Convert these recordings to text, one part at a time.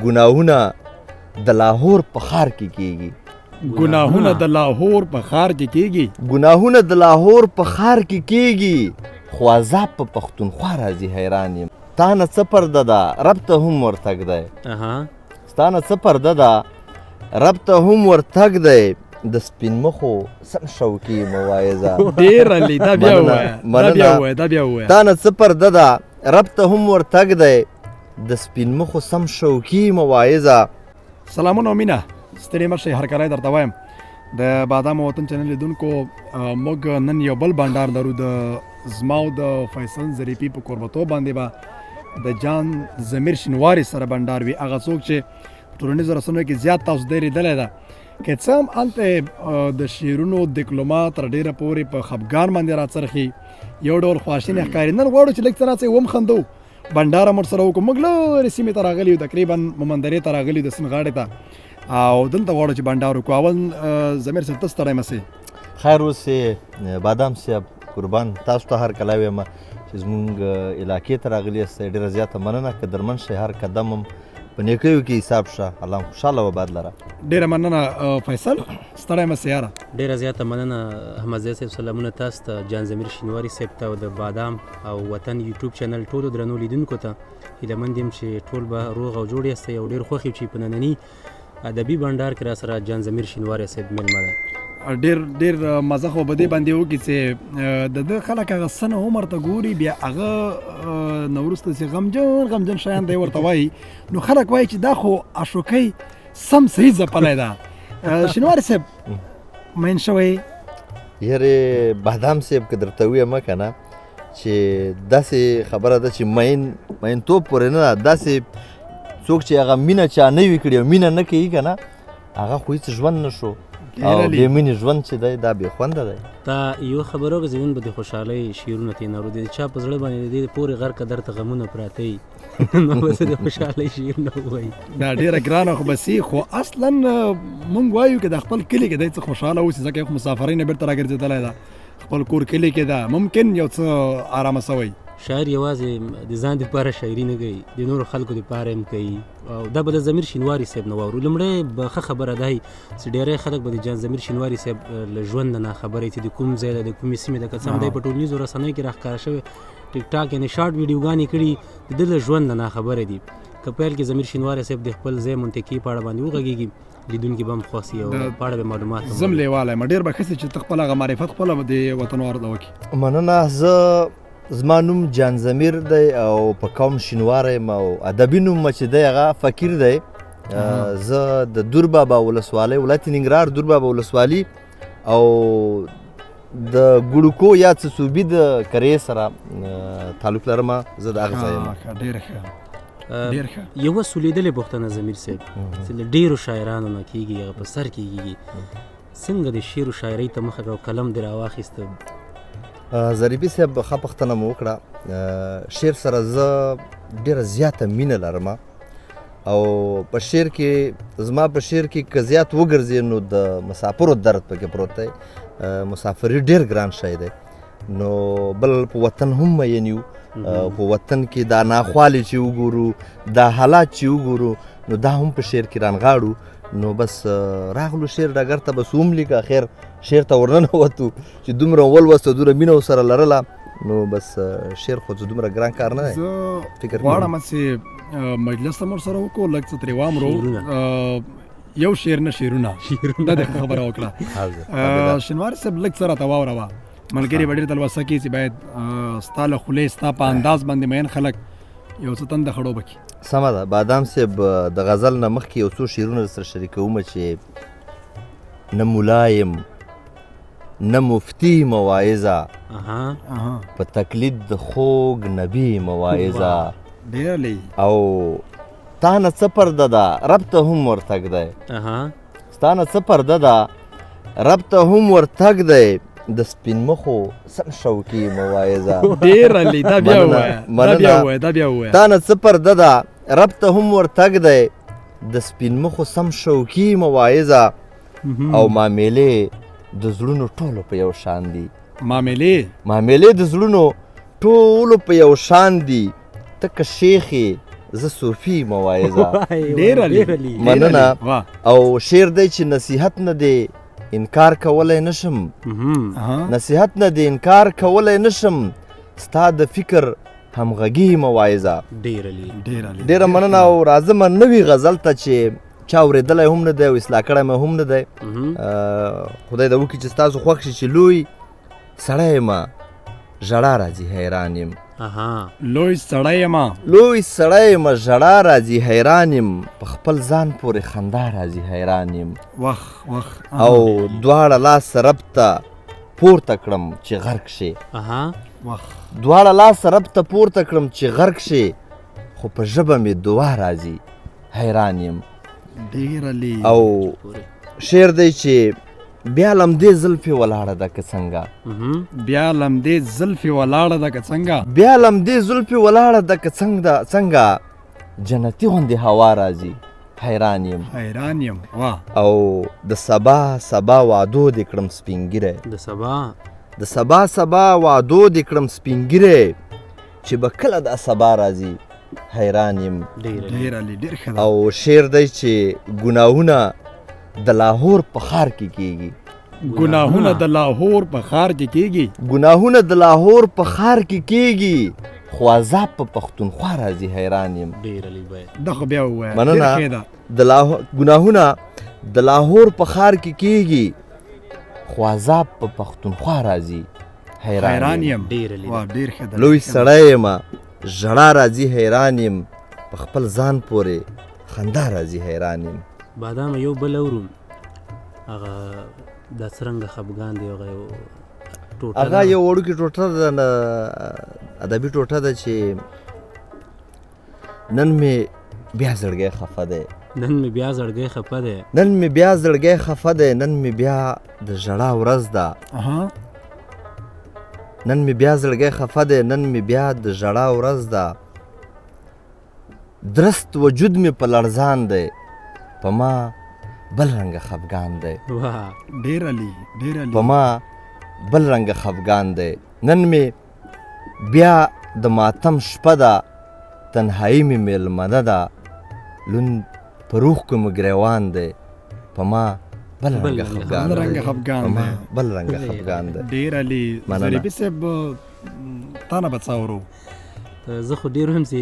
ګناهونه د لاهور په ښار کې کیږي. ګناهونه د لاهور په ښار کې کیږي. ګناهونه د لاهور په ښار کې کیږي، خو عذاب په پښتونخوا راځي حیران یم. تا نه څه پرده ده رب ته هم ورتګ دی. ستا نه څه پرده ده رب ته هم ورتګ دی، د سپین مخو سم شوقي مواعظه. ډېر عالي، دا بیا ووایه، دا بیا ووایه، دا بیا ووایه. تا نه څه پرده ده رب ته هم ورتګ دی، د سپین مخو سم شوقي مواعظه. سلامونه او مینه، ستړي مه شئ، هرکلی درته وایم. د بادام وطن چینل لیدونکو، موږ نن یو بل بنډار لرو د زما او د فیصل ظریفي په کوربتوب باندې به د جان ضمیر شینواري سره بنډار وي، هغه څوک چې په ټولنیزو رسنیو کې زیات تاسو دی لیدلی ده. که څه هم هلته د شعرونو دیکلوما تر ډېره پورې په خفګان باندې راڅرخي، یو ډول خواشینی ښکاري. نن غواړو چې لږ څه ناڅه یې ومخندو، بنډاره مو ورسره وکړو. موږ لرې سیمې ته راغلي یو، تقریبا مومندرې ته راغلي د سیند غاړې ته، او دلته غواړو چې بنډار وکړو. اول ضمیر صاحب، ته ستړی مه سې. خیر اوسې بادام صاحب، قربان تاسو ته هرکلی وایم چې زمونږ علاقې ته راغلي یاست. ډېره زیاته مننه، قدرمن شئ، هر قدم هم په نیکیو کې حساب شه. الله مو خوشحاله و آباد لره. ډېره مننه فیصل، ستړی مه سې یاره. ډېره زیاته مننه احمدزی صاحب، سلامونه تاسو ته، جان ضمیر شینواري صاحب ته او د بادام او وطن یوټیوب چینل ټولو درنو لیدونکو ته. هیله مند یم چې ټول به روغ او جوړ یاستئ او ډېر خوښ یو چې په ننني ادبي بنډار کې را سره جان ضمیر شینواری صاحب مېلمه دی. ډېر ډېر مزه خو به دې باندې وکړي چې د ده خلک هغه سن عمر ته ګوري، بیا هغه نه وروسته چې غمجن غمجن شیان دی ورته وایي، نو خلک وایي چې دا خو اشوکۍ سم صحیح ځپلی ده. شینواری صاحب، مین شوی؟ یارې بادام صاحب، که درته ووایم که نه چې داسې خبره ده چې مین توب پورې نه ده، داسې څوک چې هغه مینه چا نه وي کړې او مینه نه کوي که نه، هغه خو هېڅ ژوند نه شو، او بې مینې ژوند چې دی دا بې خونده دی. تا یو خبره وکړه چې نن به د خوشحالۍ شعرونه ترې نه اورو، د چا په زړه باندې د دې پورې غرقه درته غمونه پراته وي، نو به د خوشحالۍ شعرونه ووایي. دا ډېره ګرانه خو به سي، خو اصلا مونږ وایو که د خپل کلي کې دی څه خوشحاله اوسي، ځکه یو خو مسافرۍ نه بېرته راګرځېدلی ده، خپل کور کلي کې ده، ممکن یو څه آرامه سوی. شاعر یوازې د ځان دپاره شاعري نه کوي، د نورو خلکو دپاره هم کوي، او دا به د ضمیر شینواري صاحب نه واورو. لومړی به ښه خبره ده چې ډېری خلک به د جان ضمیر شینواري صاحب له ژوند نه ناخبره وي چې د کوم ځای ده، د کومې سیمې ده. که څه هم دی په ټولنیزو رسنیو کې راښکاره شوی، ټیک ټاک یعنې شارټ ویډیوګانې کړي، د ده له ژوند نه ناخبره دي. که پیل کې ضمیر شینواري صاحب د خپل ځای منطقې په اړه باندې وغږېږي، لیدونکي به هم خوښ سي او په اړه به معلومات هم زم لېواله یم، ډېر به ښه سي چې ته خپل هغه معرفت خپله د وطنوالو ته وکړې. مننه. زه زما نوم جان ضمیر دی او په قوم شینواری یم، او ادبي نوم چې دی هغه فقیر دی. زه د دور بابا ولسوالۍ، ولایت ننګرهار، دور بابا ولسوالي او د ګړوکو یا څه صوبي د کرې سره تعلق لرم. زه د هغه ځای یم. ډېر ښه، ډېر ښه. یوه سولېدلې پوښتنه ضمیر صاحب چې له ډېرو شاعرانو نه کېږي، هغه په سر کې کېږي، څنګه د شعر و شاعرۍ ته مخه کړه او قلم دې راواخیسته؟ ظریفي صاحب، ښه پوښتنه مو وکړه. شعر سره زه ډېره زیاته مینه لرم، او په شعر کې زما په شعر کې که زیات وګرځې نو د مسافرو درد پکې پروت دی. مسافري ډېر ګران شی دی، نو بل په وطن هم مین یو. په وطن کې دا ناخوالې چې وګورو، دا حالات چې وګورو، نو دا هم په شعر کې رانغاړو. نو بس راغلو شعر ډګر ته، بس وملیکه، خیر شعر ته ورننوتو چې دومره ولوسته، دومره مینه ورسره لرله، نو بس شعر خو څه دومره ګران کار نه دی. زه فکر غواړم چې مجلس ته مو ورسره وکړو، لږ څه ترې وامرو. یو شعر نه، شعرونه. دا د خبره وکړه. شینواری صاحب، لږ څه راته واوروه، ملګري به ډېر تلوسه کوي چې باید ستا له خولې، ستا په انداز باندې مین خلک یو څه تنده خړوبه کړي. سمه ده بادام صاحب، د غزل نه مخکې یو څو شعرونه سره شریکوم چې نه ملا یم نه مفتی مواعظه، په تقلید د خوږ نبی مواعظه. ډېر لوی. او تا نه څه پرده ده رب ته هم ورتګ دی. ستا نه څه پرده ده رب ته هم ورتګ دی، د سپین مخو سم شوقي مواعظه. ډېر عالي، دا بیا ووایه، دا بیا ووایه، دا بیا ووایه. تا نه څه پرده ده رب ته هم ورتګ دی، د سپین مخو سم شوقي مواعظه. او معاملې د زړونو ټولو په یو شان دي. معاملې معاملې د زړونو ټولو په یو شان دي، ته که شیخ یې زه صوفي یم وایزه. ډېر عالي. مننه. او شعر دی چې نصیحت نه دی انکار کولی نشم، نصیحت نه دی انکار کولی نشم، ستا د فکر همغږي یم وایزه. ډېر عالي، ډېر عالي، ډېره مننه. او راځم نوي غزل ته چې چا اورېدلی هم نه دی او اصلاح کړی مې هم نه دی. خدای دې وکړي چې ستاسو خوښ شي چې لوی سړی یم، ژړا راځي حیران یم. لوی سړی یم، لوی سړی یم، ژړا راځي حیران یم، په خپل ځان پورې خندا راځي حیران یم. وخ وخ. او دواړه لاس رب ته پورته کړم چې غرق شي. وخ. دواړه لاس رب ته پورته کړم چې غرق شي، خو په ژبه مې دعا راځي حیران یم. ډېر عالي. او شعر دی چې بیا لمدې زلفې ولاړه ده که څنګه، بیا لمدې زلفې ولاړه ده که څنګه، بیا لمدې زلفې ولاړه ده که څنګه، جنتي غوندې هوا راځي حیران یم. حیران یم. واه. او د سبا سبا وعدو دې کړم سپین ږیری، د سبا د سبا سبا وعدو دې کړم سپین ږیری، چې به کله دا سبا راځي حیران یم. ډېر عالي، ډېر ښه ده. او شعر دی چې ګناهونه د لاهور په ښار کې کیږي، ګناهونه د لاهور په ښار کې کیږي، ګناهونه د لاهور په ښار کې کیږي، خو عذاب په پښتونخوا راځي حیران یم. ډېر عالي بای. دا خو بیا ووایه. مننه. د لاهور ګناهونه د لاهور په ښار کې کیږي، خو عذاب په پښتونخوا راځي حیران یم. ډېر عالي. واه، ډېر ښه ده. لوی سړی یم، ژړا راځي حیران یم، په خپل ځان پورې خندا راځي حیران یم. بادام یو بل اورم، هغه دا څرنګه خفګان دی، هغه یو ټوټه هغه یو وړوکې ټوټه ده، ادبي ټوټه ده چې نن مې بیا زړګی خفه دی، نن مې بیا زړګی خفه دی، نن مې بیا زړګی خفه دی، نن مې بیا د ژړا ورځ ده، نن مې بیا زړګی خفه دی، نن مې بیا د ژړا ورځ ده، درست وجود مې په لړزان دی، په ما بل رنګه خفګان دی. ډېر عالي، ډېر عالي. په ما بل رنګه خفګان دی، نن مې بیا د ماتم شپه ده، تنهایی مې مېلمنه ده، لوند په روح کې مې ګریوان دی، په ما بل رنګه خفګان دی، په ما بل رنګه خفګان دی. ډېر عالي. ظریفي صاحب تا نه به څه اورو؟ زه خو ډېر هم چې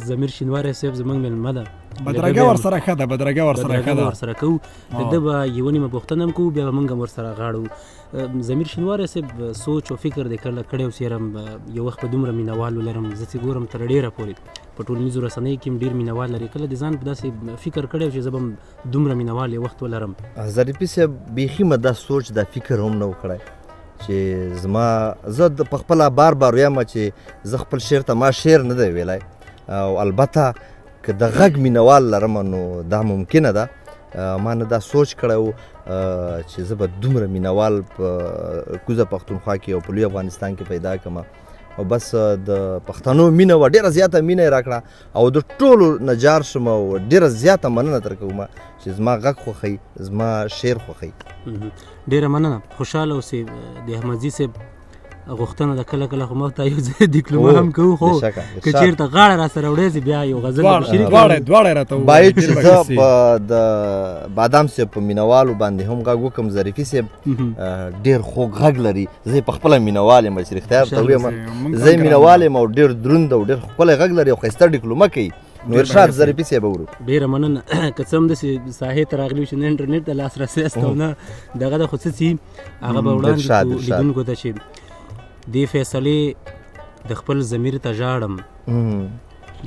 ضمیر شینواری صاحب زموږ مېلمه ده، بدرګه ورسره ښه ده، بدرګه ورسره ښه ده، ورسره کوو. د ده به یوه نیمه پوښتنه هم کوو، بیا به موږ هم ورسره غاړو. ضمیر شینواری صاحب سوچ او فکر دې کله کړی و چې یاره یو وخت به دومره مینهوال ولرم، زه چې ګورم تر ډېره پورې په ټولنیزو رسنیو کې هم ډېر مینهوال لري، کله د ځان په داسې فکر کړی و چې زه به هم دومره مینهوال یو وخت ولرم؟ ظریفي صاحب بیخي مې دا سوچ دا فکر هم نه و کړی چې زما زه په خپله بار بار وایم چې زه خپل شعر ته ما شعر نه دی ویلی، او البته که د غږ مینهوال لرم نو دا ممکنه ده. ما نه دا سوچ کړی و چې زه به دومره مینهوال په کوزه پښتونخوا کې او په لوی افغانستان کې پیدا کړم، او بس د پښتنو مینه وه، ډېره زیاته مینه یې راکړه او د ټولو نه جار شم او ډېره زیاته مننه ترې کوم چې زما غږ خوښوي، زما شعر خوښوي. ډېره مننه، خوشحاله اوسې. د احمدزي صاحب غوښتنه ده کله کله خو موږ ته یو ځای ډیپلومه هم کوو، خو که چېرته غاړه راسره وړی ځي بیا یو غزل به شریک کړو. دواړه راته ووایه. باید چې زه په د بادام صاحب په مینهوالو باندې هم غږ وکړم. ظریفي صاحب ډېر خوږ غږ لري، زه یې په خپله مینهوال یم، چې رښتیا درته ووایم زه یې مینهوال یم او ډېر دروند او ډېر ښکلی غږ لري او ښایسته ډیپلومه کوي. نو ارشاد ظریفي صاحب اورو. ډېره مننه. که څه هم داسې ساحې ته راغلي چې نه انټرنېټ ته لاسرسی سته او نه دغه ده، خو څه چې هغه به وړاندې کړو لیدونکو ته چې دې فیصلې د خپل ضمیر ته ژاړم،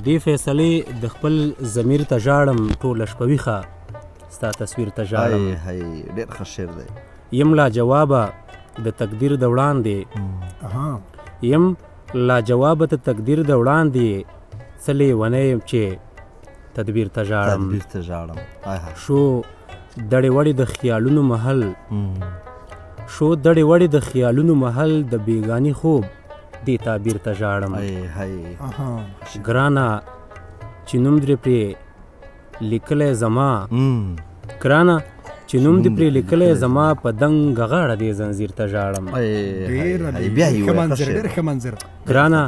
دې فیصلې د خپل ضمیر ته ژاړم، ټوله شپه ویښه ستا تصویر ته ژاړم. ډېر ښه شعر دی. یم لا جوابه د تقدیر د وړاندې، یم لا جوابه د تقدیر د وړاندې، څه لېونی یم چې تدبیر ته ژاړم، تدبیر ته ژاړم. شو دړې وړې د خیالونو محل، شو دړې وړې د خیالونو محل، د بیګاني خوب دې تعبیر ته ژاړم. ګرانه چې نوم درې پرې لیکلی زما، ګرانه چې نوم دې پرې لیکلی زما، په دنګه غاړه دې زنځیر ته ژاړم. ډېر ښه منظر. ګرانه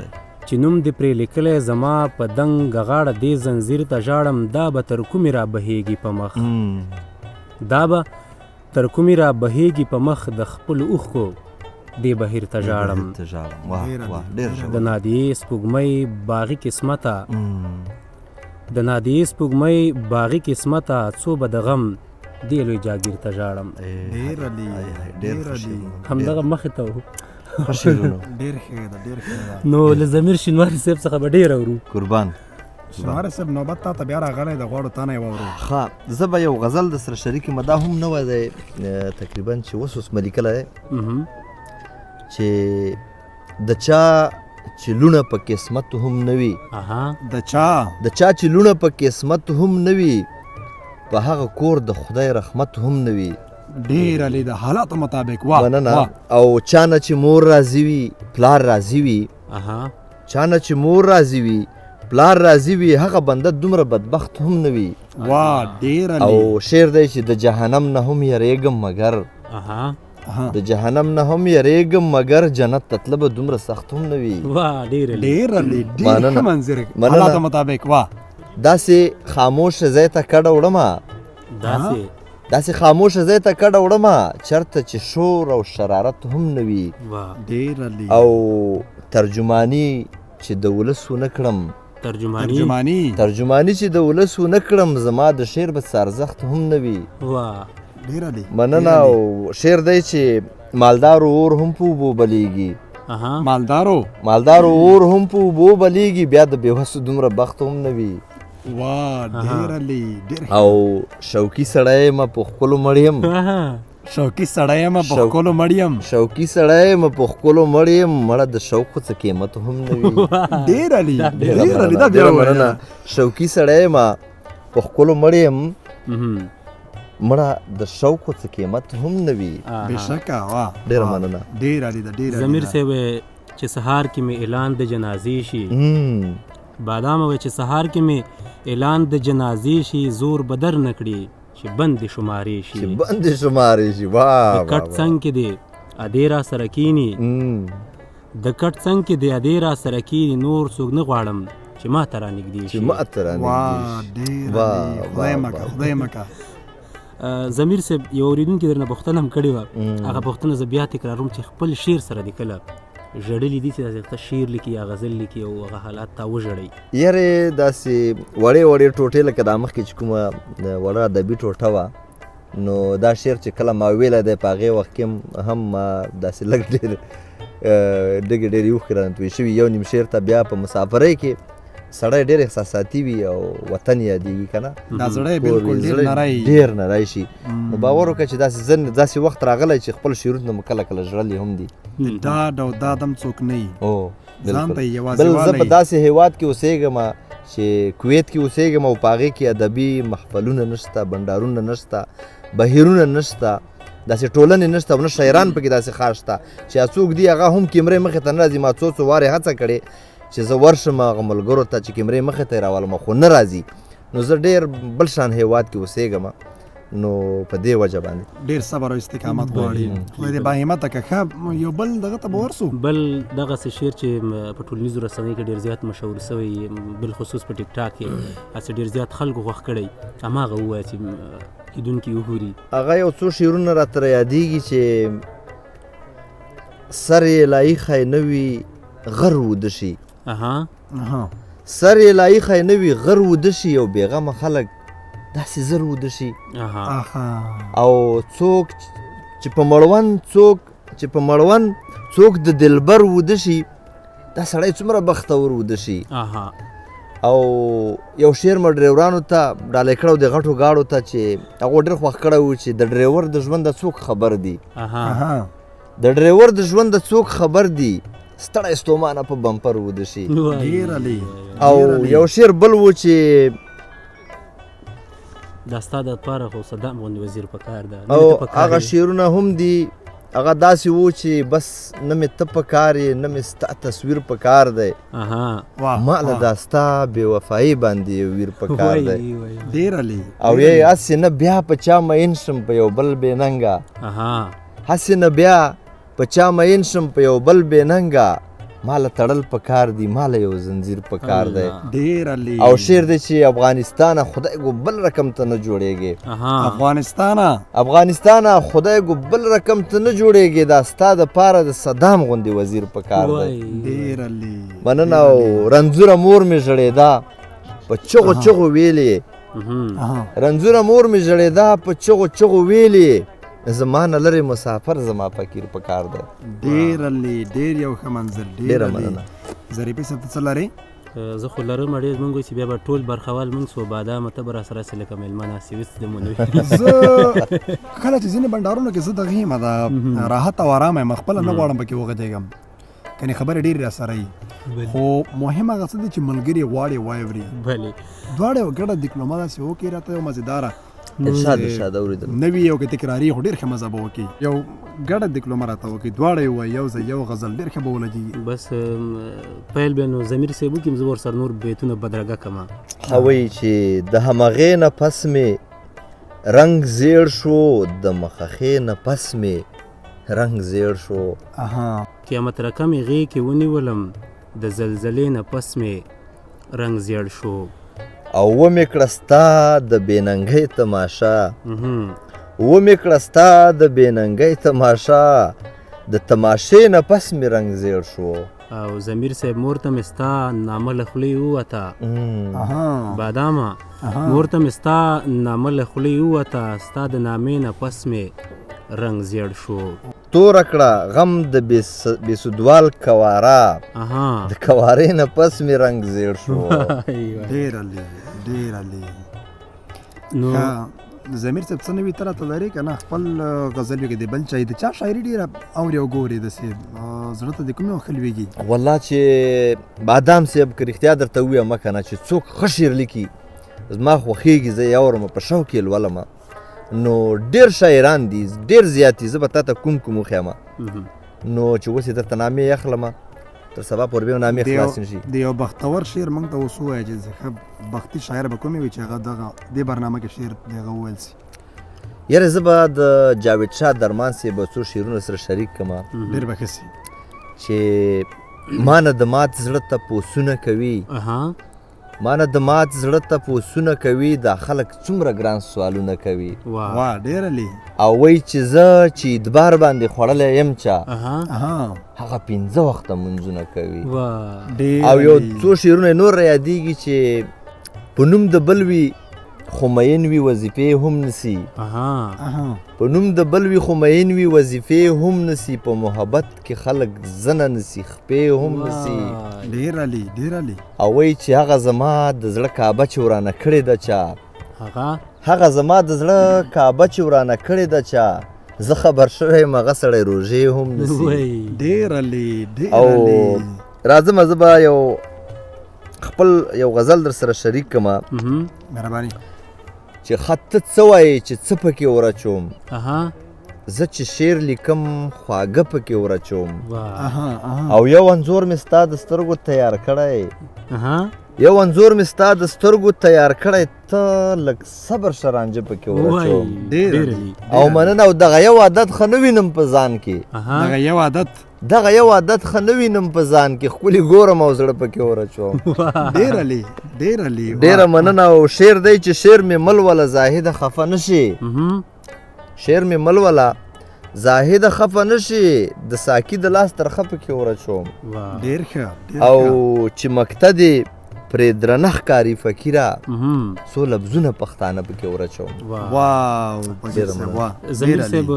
چې نوم دې پرې لیکلی زما په دنګه غاړه دې زنځیر ته ژاړم، دا به تر کومې را بهیږي په مخ، دا به تر کومې را بهیږي په مخ د خپلو اوښکو دې بهیر ته ژاړم. د نادیې سپوږمۍ باغي قسمته، د نادیې سپوږمۍ باغي قسمته، څو به د غم دې لوی جاګیر ته ژاړم. ډېر عالي، همدغه مخې ته و. ډېر ښه ده، ډېر ښه ده. نو له ضمیر شینواري صاحب څخه به ډېر اورو. قربان شینواري صاحب، نوبت تا ته بیا راغلی د غواړو تا نه یې واورو. ښه، زه به یو غزل د سره شریک یم، دا هم نوی دی تقریبا چې اوس اوس مې لیکلی دی، چې د چا چې لوڼه په قسمت هم نه وي، د چا د چا چې لوڼه په قسمت هم نه وي، په هغه کور د خدای رحمت هم نه وي. ډېر عالي، د حالاتو مطابق. واه مننه. او چا نه چې مور راضي وي پلار راضي وي، چا نه چې مور راضي وي پلار راضي وي، هغه بنده دومره بدبخت هم نه وي. واه ډېر عالي. او شعر دی چې د جهنم نه هم یریږم مګر، د جهنم نه هم یریږم مګر جنت ته تله به دومره سخت هم نه وي. واه ډېر عالي، ډېر عالي، ډېر ښه منظر، حالاتو مطابق. واه. داسې خاموشه ځای ته کډه وړمه، داسې خاموشه ځای ته کډه وړمه، چېرته چې شور او شرارت هم نه وي. ډېر عالي. او ترجماني چې د ولس ونه کړم، ترجماني چې د ولس ونه کړم، زما د شعر به څه ارزښت هم نه وي. ډېر عالي، مننه. او شعر دی چې مالدارو اور هم په اوبو بلېږي، مالدارو اور هم په اوبو بلېږي، بیا د بېوسو دومره بخت هم نه وي. واه ډېر عالي، ډېر. او شوقي سړی یم په ښکلو مړ یم، شوقي سړی یم په ښکلو مړ یم، شوقي سړی یم په ښکلو مړ یم، مړه د شوق خو څه قیمت هم نه وي. ډېر عالي، ډېر عالي، دا بیا مننه. شوقي سړی یم په ښکلو مړ یم، مړه د شوق خو څه قیمت هم نه وي. بېشکه. واه ډېره مننه، ډېر عالي ده، ډېر. ضمیر صاحب چې سهار کې مې اعلان د جنازې شي، بادام وایي چې سهار کې مې اعلان د جنازې شي، زور به در نه کړي چې بندې شمارې شي، چې بندې شمارې شي. واه. د کټ څنګ کې دې ادې را سره کیني، د کټ څنګ کې دې ادې را سره کیني، نور څوک نه غواړم چې ما ته رانږدې شي، چې ما ته رانږدې شي. ډېر خدای مه که، خدای مه که. ضمیر صاحب یو اورېدونکي درنه پوښتنه هم کړې وه، هغه پوښتنه زه بیا تکراروم چې خپل شعر سره دې کله ژړلي دي چې داسې ته شعر لیکي یا غزل لیکي او هغه حالات تا وژړوي؟ یارې داسې وړې وړې ټوټې لکه دا مخکې چې کومه وړه ادبي ټوټه وه، نو دا شعر چې کله ما ویلی دی په هغې وخت کې هم ما داسې لږ ډېر ډېرې ډېرې اوښکې رانه تویې شوي. یو نیم شعر ته بیا په مسافرۍ کې سړی ډېر احساساتي وي او وطن یادېږي که نه، دا زړه یې بلکل ډېر نری، ډېر نری شي. نو باور وکړه چې داسې داسې وخت راغلی چې خپل شعرونه مو کله کله ژړلي هم دي. د ډاډ او داد هم څوک نه وي، ځان ته یې یوازې بل زه په داسې هېواد کې اوسېږم چې کویت کې اوسېږم او په هغې کې ادبي محفلونه نشته، بنډارونه نشته، بهیرونه نشته، داسې ټولنې نشته او نه شاعران پکې داسې خاص شته چې څوک دي هغه هم کیمرې مخې ته نه راځي. ما څو څو وارې هڅه کړې چې زه ورشم هغه ملګرو ته چې کیمرې مخې ته یې راولم، خو نه راځي. نو زه ډېر بل شان هېواد کې اوسېږم، نو په دې وجه باندې ډېر صبر او استقامت غواړي. خدای دې باهمته که. ښه، یو بل دغه ته به ورسو. بل دغسې شعر چې په ټولنیزو رسنیو کې ډېر زیات مشهور سوی، بالخصوص په ټیک ټاک کې هسې ډېر زیات خلکو خوښ کړی، هماغه ووایه چې لیدونکي وګوري. هغه یو څو شعرونه راته یادېږي چې سر یې لا ایښی نه وي غر وده شي، سر یې لا ایښی نه وي غر وده شي، او بېغمه خلک داسې زر وده شي. او څوک چې په مړوند، څوک چې په مړوند څوک د دلبر وده شي، دا سړی څومره بختور وده شي. او یو شعر مې ډریورانو ته ډالۍ کړی د غټو ګاډو ته چې هغو ډېر خوښ کړی و چې د ډریور د ژونده څوک خبر دي، د ډریور د ژونده څوک خبر دي، ستړی ستومانه په بمپر وده شي. ډېر عالي. او یو شعر بل و چې دا ستا دپاره خو صدام غوندې وزیر په کار ده، او هغه شعرونه هم دي، هغه داسې وو چې بس نه مې ته په کار یې، نه مې ستا تصویر په کار دی، ما له دا ستا بې وفایي باندې یو ویر په کار دی. ډېر عالي. او یې هسې نه بیا په چا مین شم په یو بل بې ننګه، هسې نه بیا په چا مین شم په یو بل بې ننګه، ماله تړل پکار دي، ماله یو زنځیر پکار دی. ډیر علی. او شعر دی چې افغانستانه خدای ګو بل رقم ته نه جوړېږي. افغانستانه افغانستانه خدای ګو بل رقم ته نه جوړېږي، دا ستا دپاره د صدام غوندې وزیر پکار دی. ډیر علی. مننه. او رنځوره مور مې ژړېده په چغو چغو ویلې، رنځوره مور مې ژړېده په چغو چغو ویلې، زما نه لرې مسافر زما فقیر پکار دی. ډیر علی، ډیر یو ښه منظر. ډېره مننه. ظریفي صاحب، ته څه لرې؟ زه خو لرم ډېر. مونږ چې بیا به ټول برخوال مونږ سو، بادامه ته به راسره سې لکه مېلمه ناست یې، هېڅ دې مو نه وي. زه کله چې ځینې بنډارونو کې زه دغه یم، د راحت او آرام یم، خپله نه غواړم پکې وغږېږم، کنې خبرې ډېرې راسره وي، خو مهم هغه څه دي چې ملګري غواړي وایوري. دواړه یو ګډه دیپلومه داسې وکړي راته، یو مزېداره ارشاد ارشاد اورېدل نه وي یو که تکراري، خو ډېر ښه مزه به وکړي. یو ګډه دیپلومه راته وکړي، دواړه یې ووایي یو ځای یو غزل، ډېر ښه به ولګېږي. بس پیل به نو ضمیر صاحب وکړي، زه ورسره نور بیتونه بدرګه کړم. ښه، وایي چې د همغې نه پس مې رنګ زیړ شو، د مخخې نه پس مې رنګ زیړ شو. قیامت رقم یې غېږ کې ونیولم، د زلزلې نه پس مې رنګ زیړ شو. او ومې کړه ستا د بېننګۍ تماشه، ومې کړه ستا د بېننګۍ تماشه، د تماشې نه پس مې رنګ زیړ شو. او ضمیر صاحب، مور ته مې ستا نامه له خولې ووته، بادامه مور ته مې ستا نامه له خولې ووته، ستا د نامې نه پس مې رنګ زیړ شو. توره کړه غم د بېسودوال کواره، د کوارې نه پس مې رنګ زیړ شو. ډېر عالي، ډېر عالي. نو ضمیر صاحب، څه نوي ته راته لرې که نه؟ خپل غزل وي که د بل چا، د چا شاعري ډېره اورې او ګورې، داسې زړه ته د کومې ښه لوېږي؟ والله چې بادام صاحب، که رښتیا درته ووایم که نه، چې څوک ښه شعر لیکي زما خوښېږي، زه یې اورم، په شوق یې لولم. نو ډېر شاعران دي، ډېر زیات دي، زه به تا ته کوم کوم وښیم، نو چې اوس یې درته نامې اخلم، تر سبا پورې به نامې خلاص نه شي. د یو بختور شعر موږ ته اوس ووایه چې ښه بختي شاعر به کوم وي چې هغه دغه دې برنامه کې شعر د هغه وویل سي؟ یاره زه به د جاوید شاه درمان صاحب څو شعرونه سره شریک کړم. ډېر به ښه سي. چې ما نه د مات زړه تپوسونه کوي، ما نه د مات زړه تپوسونه کوي، دا خلک څومره ګران سوالونه کوي. واه، ډېر عالي. او وایي چې زه چې ادبار باندې خوړلی یم چا، هغه 5 وخته مونځونه کوي. او یو څو شعرونه نور را یادېږي چې په نوم د بل وي خو مین وي وظیفې هم نسي، په نوم د بل وي خو مین وي وظیفې هم نسي، په محبت کې خلک زنه نسي خپې هم نسي. ډېر عالي، ډېر عالي. او وایي چې هغه زما د زړه کعبه چې ورانه کړې ده چا، هغه زما د زړه کعبه چې ورانه کړې ده چا، زه خبر شوی یم هغه سړی روژې هم نسي. ډېر عالي، ډېر او عالي. راځم زه به یو خپل یو غزل در سره شریک کړم. مهرباني. چې ښه ته څه وایې چې څه پکې ورچوم، زه چې شعر لیکم خواږه پکې ورچوم. او یو انځور مې ستا د سترګو تیار کړی، یو انځور مې ستا د سترګو تیار کړی، ته لږ صبر شه رانجه پکې ورچوم. او مننه. او دغه یو عادت ښه نه وینم په ځان کې، دغه یو عادت، دغه یو عادت ښه نه وینم په ځان کې، ښکلي ګورم او زړه پکې ورچوم. ډېر عالي، ډېر عالي. ډېره مننه. او شعر دی چې شعر مې مه لوله زاهده خفه نه شي، شعر مې مه لوله زاهده خفه نه شي، د ساکي د لاس ترخه پکې ورچوم. ډېر ښه. او چې مکته دې پرې درنه ښکاري فقیره، څو لفظونه پښتانه پکې ورچوم. واو، فقیر صاحب، واه. ضمیر صاحب،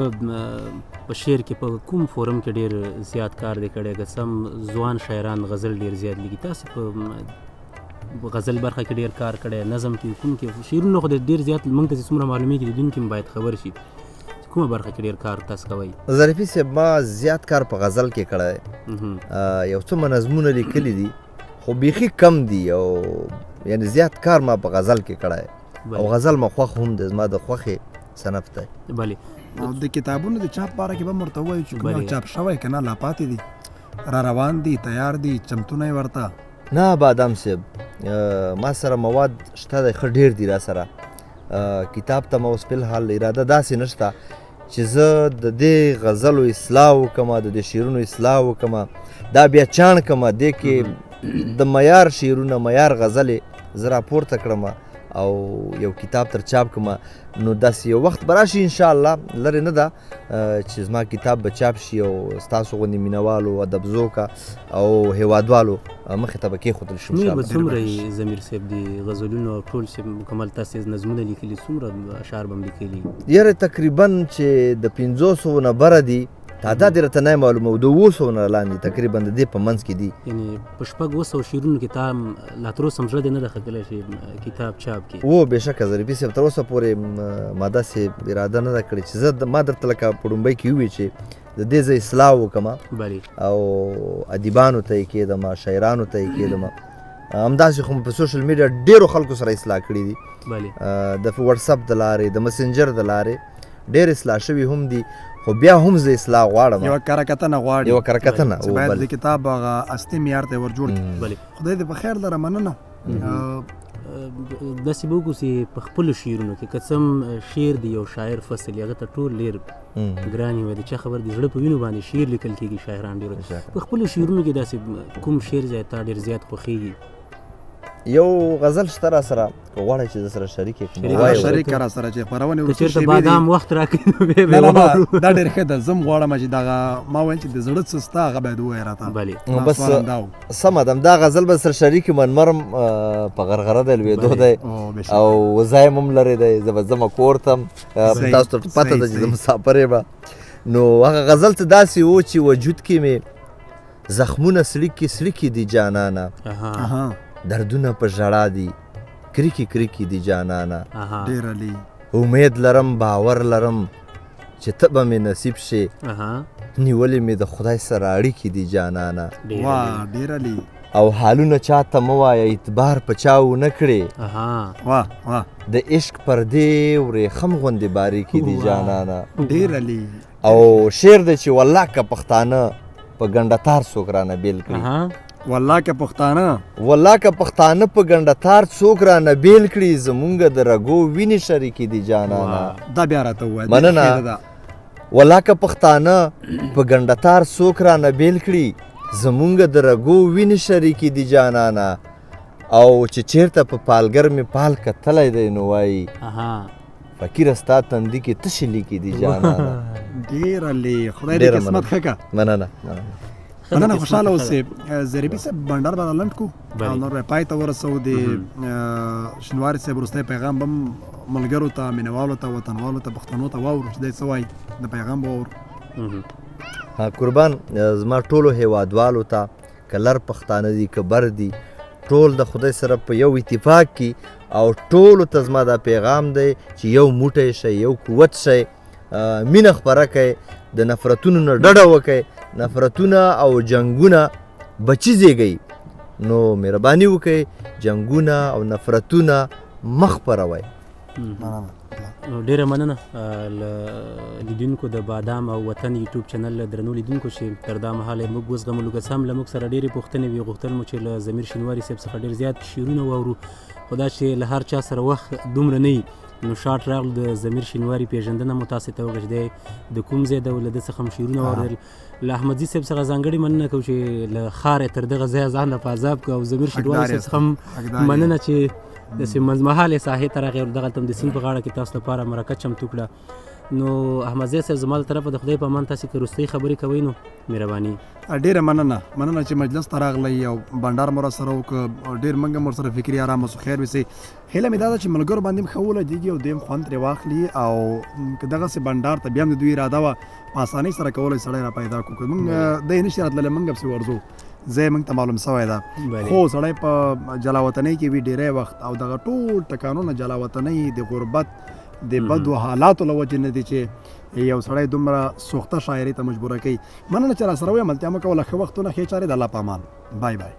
په شعر کې په کوم فورم کې ډېر زیات کار دی کړی؟ که څه هم ځوان شاعران غزل ډېر زیات لیکي، تاسې په غزل برخه کې ډېر کار کړی، نظم کې کوم کې شعرونه خو ډېر زیات موږ ته چې څومره معلومېږي لیدونکي هم باید خبر شي کومه برخه کې ډېر کار تاسو کوئ؟ ظریفي صاحب، ما زیات کار په غزل کې کړی، یو څه منظمونه لیکلي دي خو بیخي کم دي، او یعنی زیات کار ما په غزل کې کړی، او غزل ما خوښ هم دی، زما د خوښې صنف دی. بله. او د کتابونو د چاپ باره کې به هم ورته ووایو چې کوم چاپ شوی که نه، لا پاتې دي، را روان دي، تیار دي، چمتونه یې ورته؟ نه بادام صاحب، ما سره مواد شته دی، ښه ډېر دي را سره. کتاب ته ما اوس فی الحال اراده داسې نشته چې زه د دې غزلو اصلاح وکم، د دې شعرونو اصلاح وکم، دا بیا چاڼ کم، دې کې د معیار شعرونه، معیار غزلې زه راپورته کړم او یو کتاب تر چاپ کړم. نو داسې یو وخت به راشي انشاءالله، لرې نه ده چې زما کتاب به چاپ شي او ستاسو غوندې مینهوالو، ادب ذوقه او هیوادوالو مخې ته به کېښودل شي. شمېر به څومره یې ضمیر صاحب د غزلونو او ټول چې مکمل تاسې نظمونه لیکلي، څومره اشعار به هم لیکلي؟ یاره تقریبا چې د 500 نه بره دي، تعداد یې راته نه معلومه، د 700 نه لاندې تقریبا د دې په منځ کې دي. یعنې په 600 شعرونو کې تا لا تر اوسه هم زړه دې نه ده ښه کړی چې کتاب چاپ کړې؟ و بېشکه ظریفي صاحب، تر اوسه پورې ما داسې اراده نه ده کړې چې زه ما درته لکه په ړومبۍ کې وویل چې د دې زه اصلاح وکړم او ادیبانو ته یې کېدم، شاعرانو ته یې کېدم. همداسې خو په سوشل میډیا ډېرو خلکو سره اصلاح کړي دي، د واتساپ د لارې، د مسنجر د لارې ډېر اصلاح شوي هم دي، خو بیا هم زه اصلاح غواړم، یوه کره کتنه غواړي، یوه کره کتنه چې باید د کتاب هغه اصلي معیار ته ور جوړ کړي. خدای دې په خیر لره. مننه. داسې به وکړو چې په خپلو شعرونو کې که څه هم شعر د یو شاعر فصل هغه ته ټول ډېر ګران وي، د چا خبر د زړه په وینو باندې شعر لیکل کېږي، شاعران ډېر په خپلو شعرونو کې داسې کوم شعر ځای تا ډېر زیات خوښېږي؟ یو غزل شته را سره، که غواړی چې زه سره شریک یې کړم. شریک کړه سره چې خپرونې وروستۍ شېبې دي. که چېرته بادام وخت راکړي نو بیا به واورو. دا ډېر ښه ده، زه هم غواړم چې دغه ما ویل چې د زړه څه سته هغه باید ووایې راته. بلې بس سمه ده، دا غزل به سره شریک یم. لمر هم په غرغره دی، لوېدو دی او ځای هم لرې دی، زه به ځمه کور ته، تاسو ته پته ده چې زه مسافر یم. نو هغه غزل څه داسې و چې وجود کې مې زخمونه سړیکې سړیکې دي جانانه، دردونه په ژړا دي، کریکې کریکې دي جانانه، امید لرم، باور لرم چې ته به مې نصیب شې، نیولې مې د خدای سره اړیکې دي جانانه. او حالونه چاته مه وایه، اعتبار په چا ونه کړې، د عشق پردې ورېښم غوندې باریکې دي جانانه. او شعر دی چې والله که پښتانه په ګنډه تار څوک رانه بېل کړي، والله که پښتانه، والله که پښتانه په ګنډه تار څوک رانه بېل کړي، زمونږ د رګو وینې شریکې دي جانانه. دا بیا راته ووایه. مننه. والله که پښتانه په ګنډه تار څوک رانه بېل کړي، زمونږ د رګو وینې شریکې دي جانانه. او چې چېرته په پالګر مې پال کتلی دی نو وایي فقیره ستا تندي کې تشې لیکې دي جانانه. ډېره لې خدای دې قسمت ښه کړه. مننه مننه، خوشحاله اوسې. ظریفي صاحب بنډار به رالنډ کړو او نور به پای ته ورسوو. د شینواري صاحب وروستی پیغام به هم ملګرو ته، مینهوالو ته، وطنوالو ته، پښتنو ته واورو چې دی څه وایي، د پیغام به واورو. قربان زما ټولو هیوادوالو ته، که لر پښتانه دي که بر دي، ټول د خدای سره په یو اتفاق کې، او ټولو ته زما دا پیغام دی چې یو موټی شئ، یو قوت شئ، مینه خپره کړئ، د نفرتونو نه ډډه وکړئ. نفرتونه او جنګونه بچي زیږوي، نو مهرباني وکړئ جنګونه او نفرتونه مه خپروئ. نو ډېره مننه له لیدونکو د بادام او وطن یوټیوب چینل له درنو لیدونکو چې تر دا مهاله یې موږ وزغملو. که څه هم له موږ سره ډېرې پوښتنې وي، غوښتل مو چې له ضمیر شینواري صاحب څخه ډېر زیات شعرونه واورو، خو دا چې له هر چا سره وخت دومره نه وي، نو شارټ راغلو. د ضمیر شینواري پېژندنه مو تاسې ته وکړه چې دی د کوم ځای ده او له ده څخه مو شعرونه واورېدل. له احمدزي صاحب څخه ځانګړې مننه کوو چې له ښاره تر دغه ځایه ځان را په عذاب کړ، او ضمیر شینواري صاحب څخه هم مننه چې داسې منځمهالې ساحې ته راغی او دغلته هم د سیند په غاړه کې تاسو لپاره مرکه چمتو کړه. نو احمدزی صاحب زما له طرفه د خدای په امان، تاسې که وروستۍ خبرې کوئ نو مهرباني. ډېره مننه، مننه چې مجلس ته راغلی او بنډار مو راسره وکړ، ډېر موږ هم ورسره فکري ارامه سو. خیر وسئ. هیله مې دا ده چې ملګرو باندې هم ښه ولګېږي او دوی هم خوند ترې واخلي، او که دغسې بنډار ته بیا هم د دوی اراده وه په اسانۍ سره کولی سړی را پیدا کړو. که موږ دی نه شي راتللی، موږ پسې ورځو، ځای موږ ته معلوم سوی ده. خو سړی په جلاوطنۍ کې وي ډېری وخت، او دغه ټول ټکانونه جلاوطنۍ، د غربت، د بدو حالاتو له وجې نه دي چې یو سړی دومره سوخته شاعرۍ ته مجبوره کوي. مننه چې راسره وئ، ملتیا مو کوله. ښه وختونه، ښې چارې، د الله په امان. بای بای.